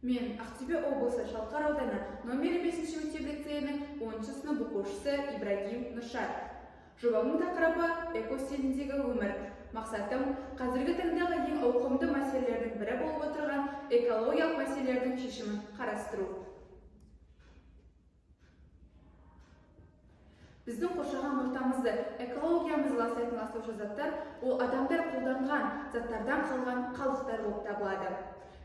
Мен Ақтөбе облысы Шалқар ауданы номері 5 мектеп лицейінің 10 сынып оқушысы Ибрагим Нұршат. Жобамның тақырыбы эко стиліндегі өмір. Мақсатым қазіргі таңдағы ең ауқымды мәселелердің бірі болып отырған экологиялық мәселелердің шешімін қарастыру. Біздің қоршаған ортамызды, экологиямызды ластайтын ластаушы заттар ол адамдар қолданған заттардан қалған қалдықтар болып табылады.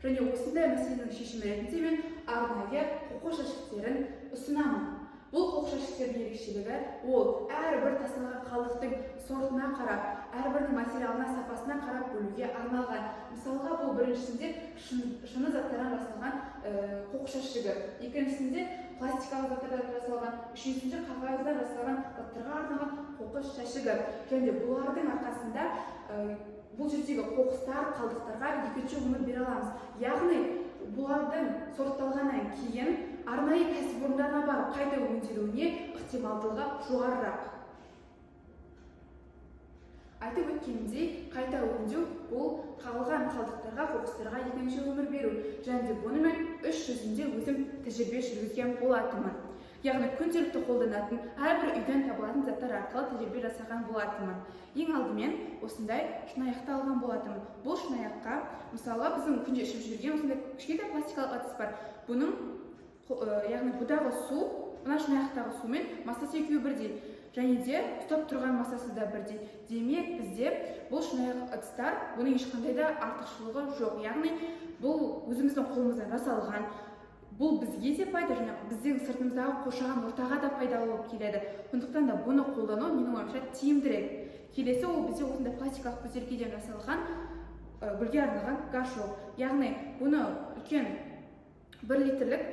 Және осындай мәселенің шешімі ретінде мен арнайы қоқыс жәшіктерін ұсынамын. Бұл қоқыс жәшіктердің ерекшелігі ол әрбір тасталған қалдықтың сортына қарап, әрбірінің материалына, сапасына қарап бөлуге арналған. Мысалға, бұл біріншісінде шыны заттардан жасалған қоқыс жәшігі, екіншісінде пластикалық заттардан жасалған, үшіншісінде қағаздан жасалған заттарға арналған қоқыс жәшігі. Және бұлардың арқасында бұл жердегі қоқыстар, қалдықтарға екінші өмір бере аламыз. Яғни бұлардың сортталғаннан кейін арнайы кәсіпорындарына барып қайта өңделуіне ықтималдылығы жоғарырақ. Айтып өткенімдей, қайта өңдеу бұл қалған қалдықтарға, қоқыстарға екінші өмір беру. Және де бұны мен іс жүзінде өзім тәжірибе жүргізген болатынмын. Яғни күнделікті қолданатын әрбір үйден табылатын заттар арқылы тәжірибе жасаған болатынмын. Ең алдымен осындай шынаяқты алған болатынмын. Бұл шынаяққа, мысалға, біздің күнде ішіп жүрген осындай кішкентай пластикалық ыдыс бар. Бұның, яғни бұдағы су, мына шынаяқтағы сумен массасы екеуі бірдей. Және де ұстап тұрған массасы да бірдей. Демек, бізде бұл шынаяқ ыдыстар, бұның ешқандай да артықшылығы жоқ. Яғни бұл өзіміздің қолымыздан жасалған, бұл бізге де пайда, және біздің сыртымыздағы қоршаған ортаға да пайдалы болып келеді. Сондықтан да бұны қолдану менің ойымша тиімдірек. Келесі ол бізде осындай пластикалық бөтелкеден жасалған гүлге арналған горшок. Яғни бұны үлкен 1 литрлік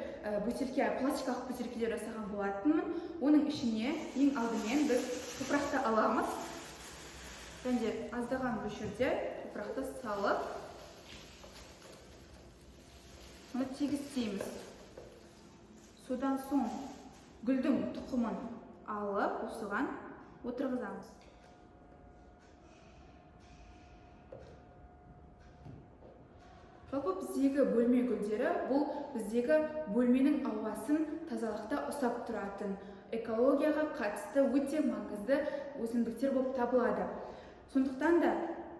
бөтелке, пластикалық бөтелкеден жасаған болатынмын. Оның ішіне ең алдымен біз топырақты аламыз. Және де аздаған мөлшерде топырақты салып, оны тегістейміз. Содан соң гүлдің тұқымын алып, осыған отырғызамыз. Жалпы біздегі бөлме гүлдері бұл біздегі бөлменің ауасын тазалықта ұстап тұратын, экологияға қатысты өте маңызды өсімдіктер болып табылады. Сондықтан да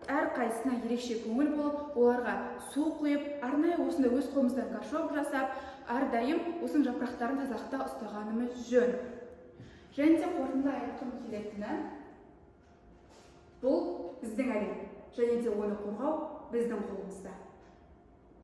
әрқайсысына ерекше көңіл болып, оларға су құйып, арнайы осындай өз қолымыздан горшок жасап, әрдайым осының жапырақтарын тазалықта ұстағанымыз жөн. Және де қорытынды айтқым келетіні, бұл біздің әлем, және де оны қорғау біздің қолымызда.